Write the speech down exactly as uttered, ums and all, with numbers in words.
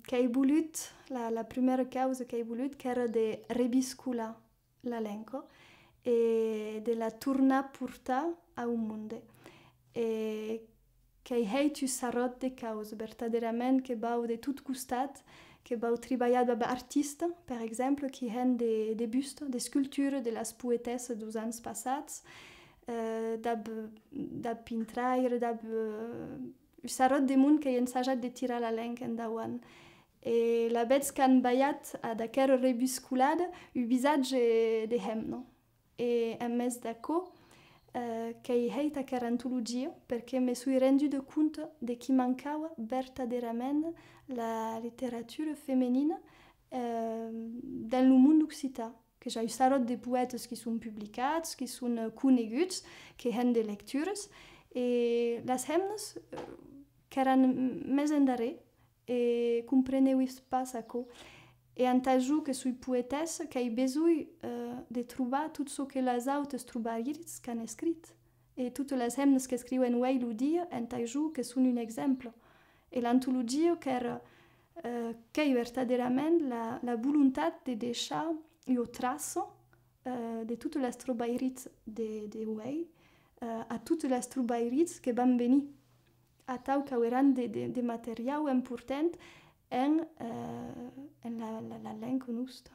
Qu'èi volut, la, la prumèra causa qu'èi volut, qu'èra de reviscolar la lenga e de la tornar portar au monde. E qu'èi hèit un sarròt de causas, vertadèrament, que vau de tot costat, que vau tribalhar dab artistas, per exemple, qui hèn de, de bustas, d'esculturas de las poetessas deus ans passats, eh, dab, dab pintraires, dab, eh, un sarròt de mond qu'èi ensajat de tirar la lenga endauant. E lavetz qu'an balhat ad aquera reviscolada un visatge de hemna. E en mes d'aquò, eh, qu'èi hèit aquera antologia, perque me soi renduda compte de qui mancava vertadèrament la literatura femenina, eh, dens lo mond occitan, que i a un sarròt de poètas qui son publicats, qui son, eh, coneguts, que hèn de lecturas, e las hemnas, eh, qu'èran mes endarrèr e comprenèvi pas aquò. E entà jo que soi poetessa, qu'èi besonh, eh, de trobar tot çò que las autas trobaritz qu'an escrit. E totas las hemnas qu'escriuen uèi lo dia, entà jo que son un exemple. E l'antologia qu'èra, eh, qu'ei vertadèrament la, la volontat de deishar ua traça, eh, de totas las trobairitas de, de uèi, eh, a totas las trobairitas que van venir. Atau qu'aueràn de, de, de materiau important en, eh, en la, la, la lenga nosta.